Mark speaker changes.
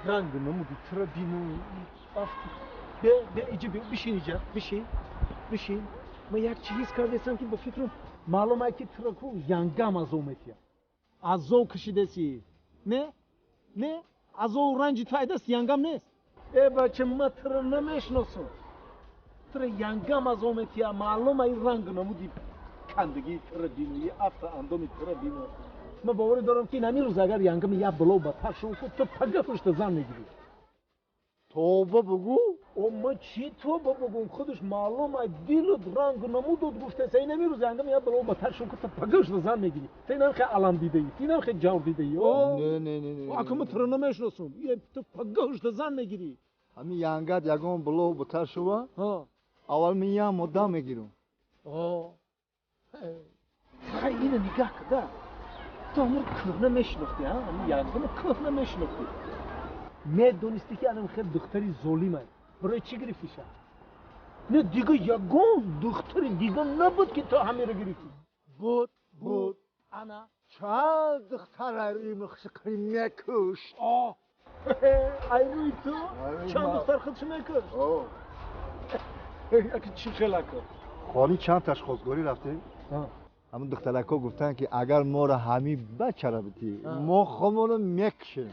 Speaker 1: Ранг намуди тура бину афти. Бе, бе, иҷа бе, бишин иҷа, бишин, бишин. Ман як чиз ҳис кардесам, ки ба фикрам маълум ай, ки тура ку янгам азоб метиҳад. Азоб кашидаси. Не? Не? Азову ранҷи ту айдаст янгам нест. Э, бача, ман тура намешиносам. Тура янгам азоб метиҳад. Маълум ай ранг намуди кандагии тура бину, и афта андоми тура бину. Ман боварӣ дорам, ки ин ҳамин рӯз агар янгами як бло ба тар шуд, ту пага пушта зан мегирӣ.
Speaker 2: Тоба бугӯ.
Speaker 1: О, ман чӣ тоба бугӯм? Худаш маълум ай, дилут ранг намудут гуфтеса, ин ҳамин рӯз янгами як бло ба тар шуд, ту пага пушта зан мегирӣ. Ту инам хе алам дидаӣ, ту инам хе ҷавр дидаӣ. О?
Speaker 2: Не, не, не, не.
Speaker 1: Ака, ман туро намешиносам. Ту пага пушта зан мегирӣ.
Speaker 2: Ҳамин янгат ягон бло ба тар шува, аввал ман як муддам мегирам.
Speaker 1: О. Хай, ина нигаҳ када. Ту ҳамур кӯҳна мешинохтӣ, ҳа? Ҳамин янгама кӯҳна мешинохтӣ. Медонистӣ, ки анам хел духтари золимай. Барои чӣ гирифтиша? Не, дига ягон духтари дига набуд, ки ту ҳамеро гирифтӣ?
Speaker 2: Буд, буд.
Speaker 1: Ана.
Speaker 2: Чанд духтар мехшиқри мекушт.
Speaker 1: О, ай рӯи ту чанд духтар худшо мекушт? Аки чӣ хел, ака?
Speaker 2: Холи чанд таш хостгорӣ рафтем. Ҳамун духтаракҳо гуфтанд, ки агар моро ҳамин бачара битӣ, мо худмонро мекушем.